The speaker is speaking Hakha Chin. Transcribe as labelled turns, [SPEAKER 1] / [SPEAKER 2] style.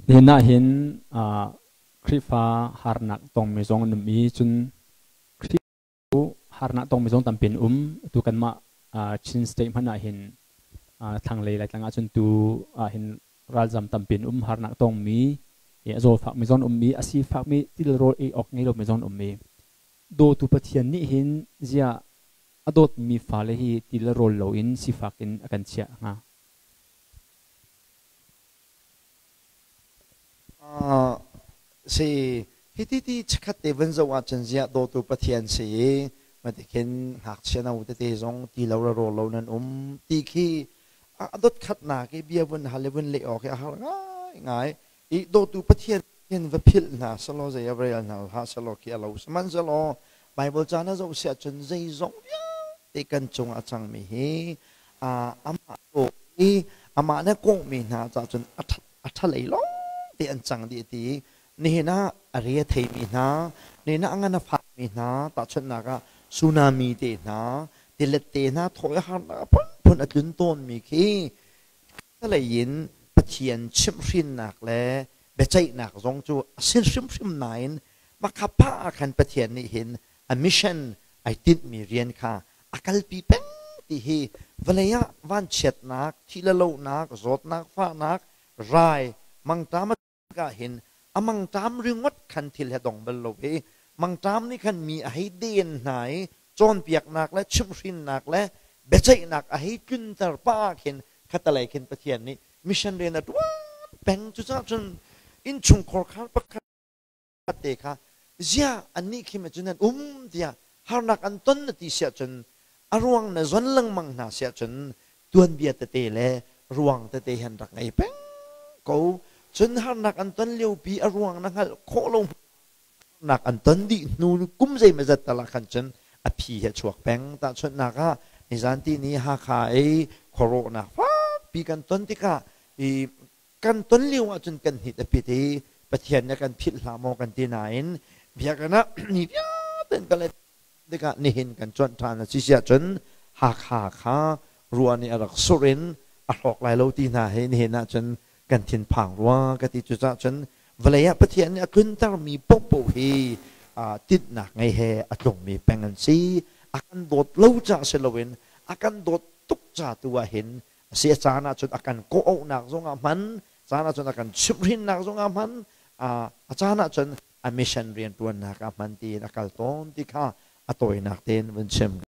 [SPEAKER 1] Nihin ah hin Khrihfa harnak tongmi zong an um i cun Khrihfa harnak tongmi zong tampi an um. Atu kanmah Chin State hmanh ah hin thlanglei Laitlang ahcun tu ah hin ralzam tampi an um, harnak tongmi, a zawfakmi zong an um i a sifakmi tilrawl ei awk ngei lomi zong an um i dawtu Pathian nih hin ziah a dawtmi fale hi ti le rawl loin sifak in a kan chiah hnga?
[SPEAKER 2] Si hiti ti chikkhat te vun zoh ahcun ziah dawtu Pathian si i matikhin ngakchia no tete zong ti lo le rawl lo nan um ti khi a dot khatnak i bia vun hal i vun leh awk hi a har ngaingai i dawtu Pathian hin va philh hna selaw zei a rel hna hlah selaw khi a lo sihmanhsehlaw Bible ca na zoh siah cun zeizong vialte kan cung a cangmi hi amah dawt i amah nih kawhmi hna cah cun a ṭhalei lawng te an cang dih ti nihin ah a re a theimi hna nihin ah a ngan a fakmi hna tahchunhnak ah tsunami te hna tilet te hna thaw i harnak a phunphun a tlun tawnmi khi lei in Pathian chimhhrinnak le biaceihnak zong cu a sin hrimhrim nain makha pa ah khan Pathian nih hin a mission ai tinhmi rian kha a kalpi peng ti hi vawlei ah vanchiatnak, thih le lohnak, zawtnak, fahnak, rai, mangṭam ah hin a mangṭam ringot khan thil he dong bal lo i mangṭam nih khan mi a hei den hna i cawnpiaknak le chimhhrinnak le biaceihnak a hei tlunter pah ah khin khatalei khin Pathian nih mission rian a ṭuan peng. Cucaah cun innchungkhar khar pakhat te kha ziah annih khi ma cun an um tiah harnak an ton na ti siah cun a ruang na zon lengmang hna siah cun tuanbia tete le ruang tete han rak ngei peng ko. Cun harnak an ton liopi a ruang na hngalh khawh lo harnak an ton dih hnu kum zeimazat tal ah khan cun a phi he chuak peng. Tahchunhnak ah nizan ti ni Hakha i khuarawhnak fakpi kan ton tikah i kan ton lio ahcun kan hnit a pit i Pathian nih kan philh hlah maw kan ti nain biakinn ah ni vialte kan le tikah nihin kan cuanh ṭhan a si siah cun Hakha kha ruah nih a rak surh in a hrawk lai lo ti hna hi nihin ahcun kan thinphang rua ka ti. Cucaah cun vawlei ah Pathian nih a tluntermi paohpaoh hi tinhnak ngei he a tlungmi peng an si. A kan dawt lo caah si loin a kan dawt tuk ca tu ah hin a si. A caan ahcun a kan kawhauhnak zongah hman, caan ahcun a kan chimhhrinnak zongah hman, a caan ahcun a mission rianṭuannak ah hman tiin a kal tawn ti kha a tawinak tein vun chim.